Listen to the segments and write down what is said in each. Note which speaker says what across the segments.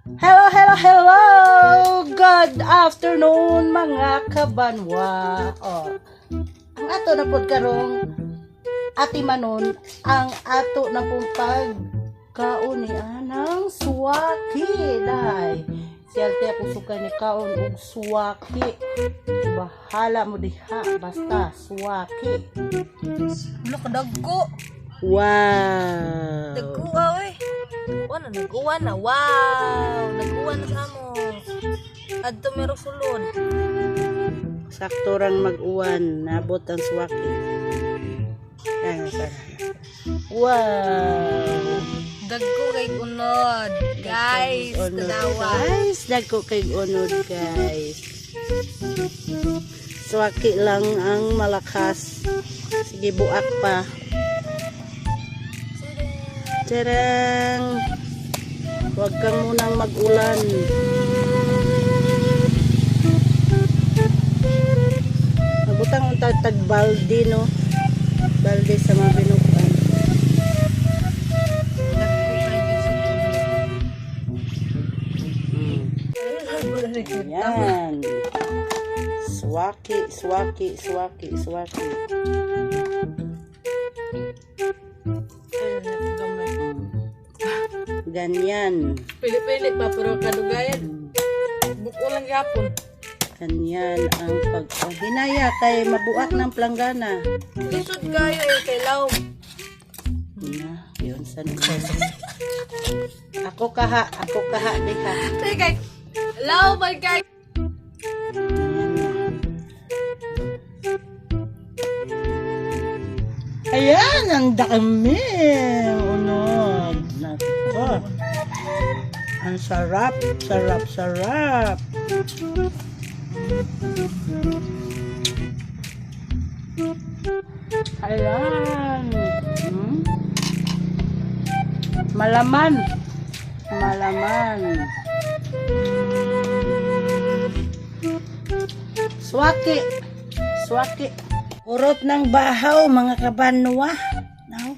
Speaker 1: Hello, hello, hello! Good afternoon mga kabanwa. Ang ato na pod karong ati manon ang ato na pong pagkaon ni anang suwaki day. Siyalte ako suka ni kaon og suwaki. Bahala mo diha basta suwaki.
Speaker 2: Ulo ka dagko.
Speaker 1: Wow.
Speaker 2: Dagko oy. Wala nag-uwan na. Wow, nag-uwan na sa mo. Adto mero sulod.
Speaker 1: Sakto rang mag-uwan, nabot ang suwaki. Ayan, wow.
Speaker 2: Dagko kay unod. Guys, tanawa.
Speaker 1: Guys, dagko kay unod, guys. Suwaki lang ang malakas. Sige, buak pa. Tarang. Huwag kang munang mag-ulan. Nabutang ang tag-balde, no? Balde sa mga binukan. Yan. Suwaki, suwaki, suwaki, suwaki. Ganyan.
Speaker 2: Pilit-pilit pa pero kadugayan. Buko lang yapon.
Speaker 1: Ganyan ang hinaya kay mabuak ng planggana.
Speaker 2: Lisod kayo kay law.
Speaker 1: Na, yun sa Ako kaha diha.
Speaker 2: Say kay law man kay.
Speaker 1: Ayan, ang dami. Unod. Nako. Ang sarap, sarap, sarap. Ayan. Malaman. Malaman. Suwaki. Suwaki. Hurot ng bahaw, mga kabanwa.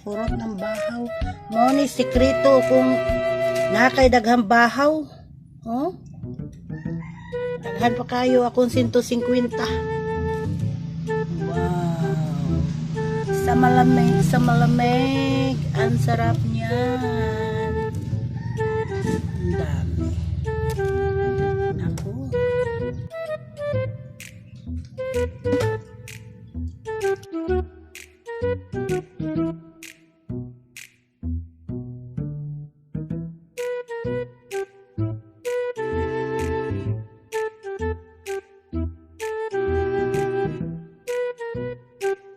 Speaker 1: Hurot ng bahaw. Mao ni sikreto kung nakay daghang bahaw. Oh? Daghan pa kayo akong 150. Wow. Sa malamig. Ang sarap niyan. Ang dami. Naku.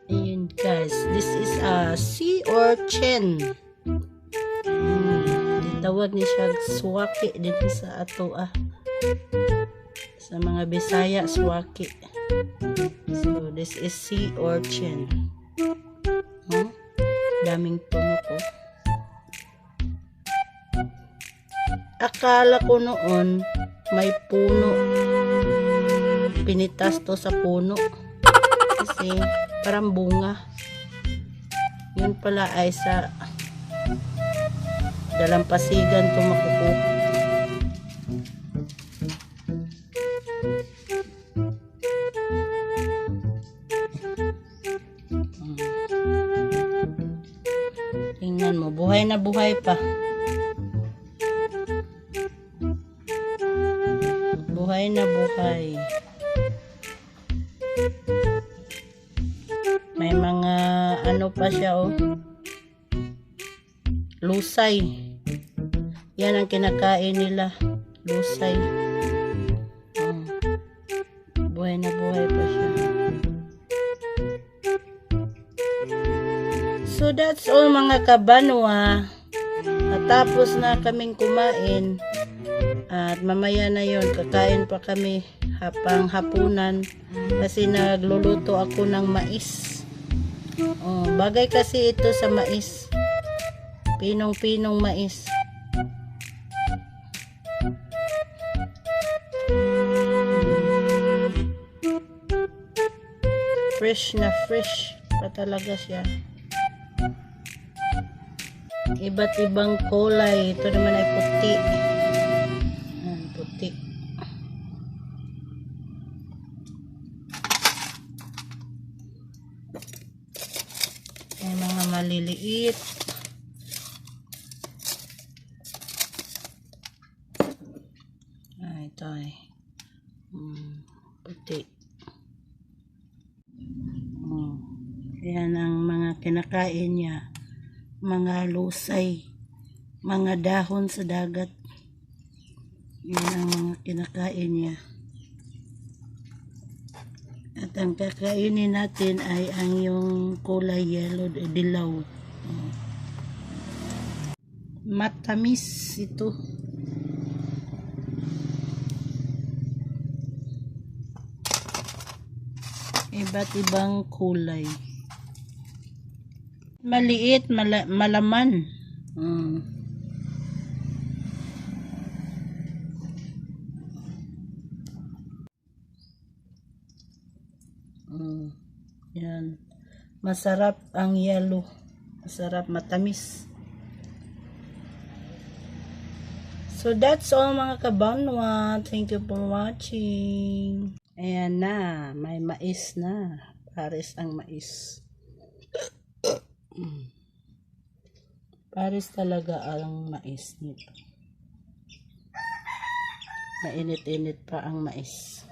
Speaker 1: Ayan guys, this is a sea urchin. Tawag ni siya suwaki dito sa ato sa mga Bisaya, suwaki. So this is sea urchin. Daming puno ko. Akala ko noon may puno. Pinitas to sa puno. Kasi parang bunga. Yun pala ay sa dalampasigan to makukuha. Tingnan mo, buhay na buhay pa. Buhay na buhay. May mga ano pa siya lusay. Yan ang kinakain nila. Lusay. Buhay na buhay pa siya. So that's all mga kabanwa. Natapos na kaming kumain. At mamaya na yon kakain pa kami hapang hapunan. Kasi nagluluto ako ng mais. Bagay kasi ito sa mais. Pinong-pinong mais. Fresh na fresh pa talaga siya. Iba't ibang kulay. Ito naman ay puti. maliliit. Ito ay puti. Yan ang mga kinakain niya. Mga lusay. Mga dahon sa dagat. Yan ang mga kinakain niya. At ang kakainin natin ay ang yung kulay yellow, dilaw. Matamis ito. Iba't ibang kulay. Maliit, malaman. Yan. Masarap ang yellow. Masarap, matamis. So that's all mga kabanwa. Thank you for watching. Ayan na, may mais na. Pares ang mais. Pares talaga ang mais nito. Mainit-init pa ang mais.